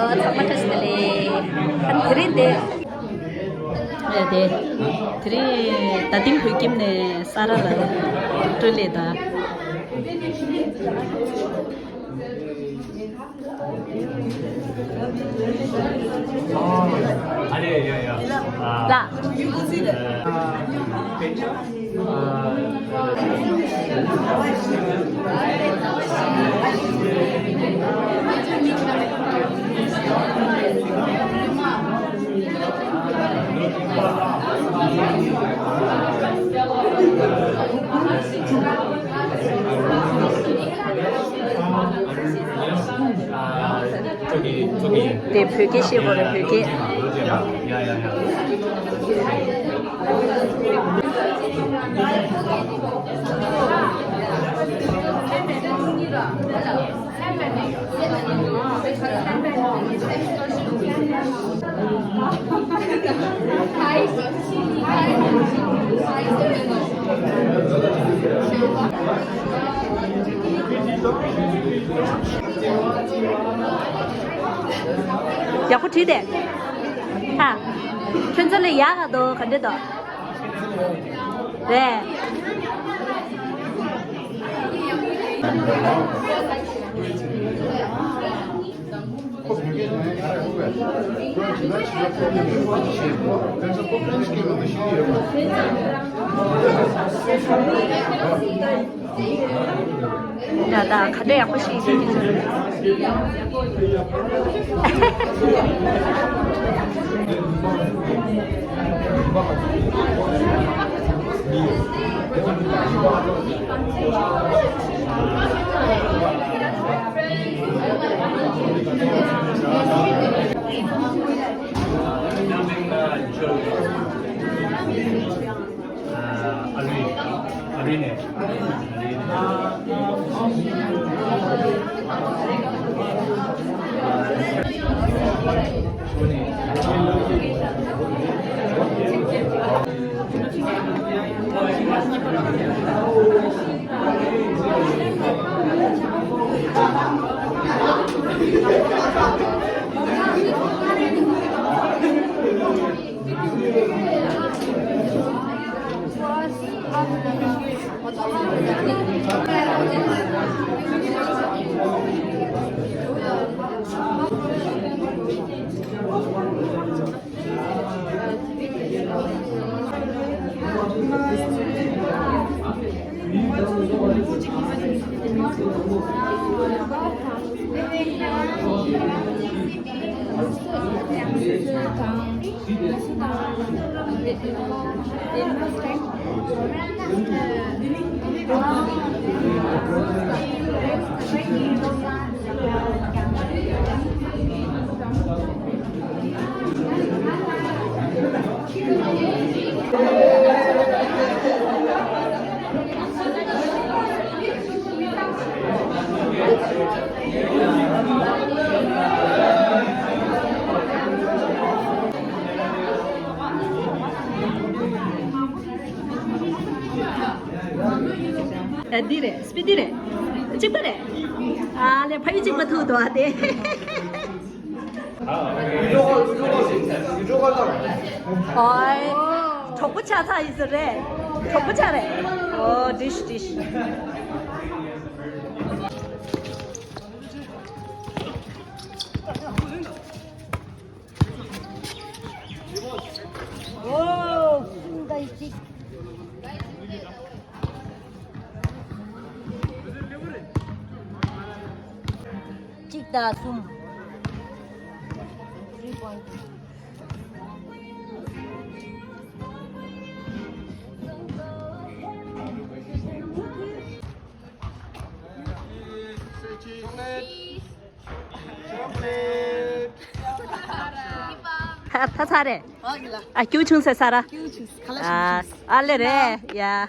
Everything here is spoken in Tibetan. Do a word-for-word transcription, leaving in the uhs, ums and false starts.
ཚང་མ་བཀྲ་ཤིས་བདེ་ལེགས། ཨ་ནི་དེ་རིང་དེ། ཨེ་དེ། དེ་རིང་ད་ཐེངས་བོད་ཁྱིམ་ནས་ས་ར་ལ་སྤྲོ་ལས་དང་། ཨ་རེ་ཡ་ཡ། ལ། དེ་བོད་སྐད་བཤད་དགོས་རེད། བོད་སྐད། ཡག་པོ་བྲིས་ཏེ། ཧ། ཁྱོད་ཚོ་ལ་ཡག་ག་འདུག་ག་འདྲ་འདུག་རེད། ཁོ་བོད་སྐད་ནང་ཡང་ཡག་པོ་བས། ཁོ་ཡང་ཇི་ལྟར་ཇི་ལྟར་ཁོ་བོད་སྐད་ཤེས་ཡོད། དེ་ཚོ་ཁོ་ཕྲན་སྐད་ནང་དུ་ཤེས་ཀྱི་ཡོད་མ་རེད། ད་ད་ག་འདྲ་ཡག་པོ་ཤེས་ཀྱི་ཡོད། ཨ་རུས། ཨ་རུས་ནས། ཨ་འདི་རེད། སྤི་ཏི་རེད། གཅིག་པ་རེད། ཨ་ལས་ཕ་ཡུལ་གཅིག་པ་ཐུག་འདུག་ཨ་དེ། ཨོའི། གྲོགས་པོ་ཆགས་ཚར་ཡིན་ཟེར་རེད། གྲོགས་པོ་ཆགས་རེད། ཨོ་ཌིཤ་ཌིཤ། ཨོ། གཅིག་གཅིག་དང་གསུམ། Three point two. ད་ད་ཚར་རེད། ཨ་སྐྱུག་བྱུང་ཟེར་ས་ར། ཨ་ཨ་ལེ་རེད་ཡ།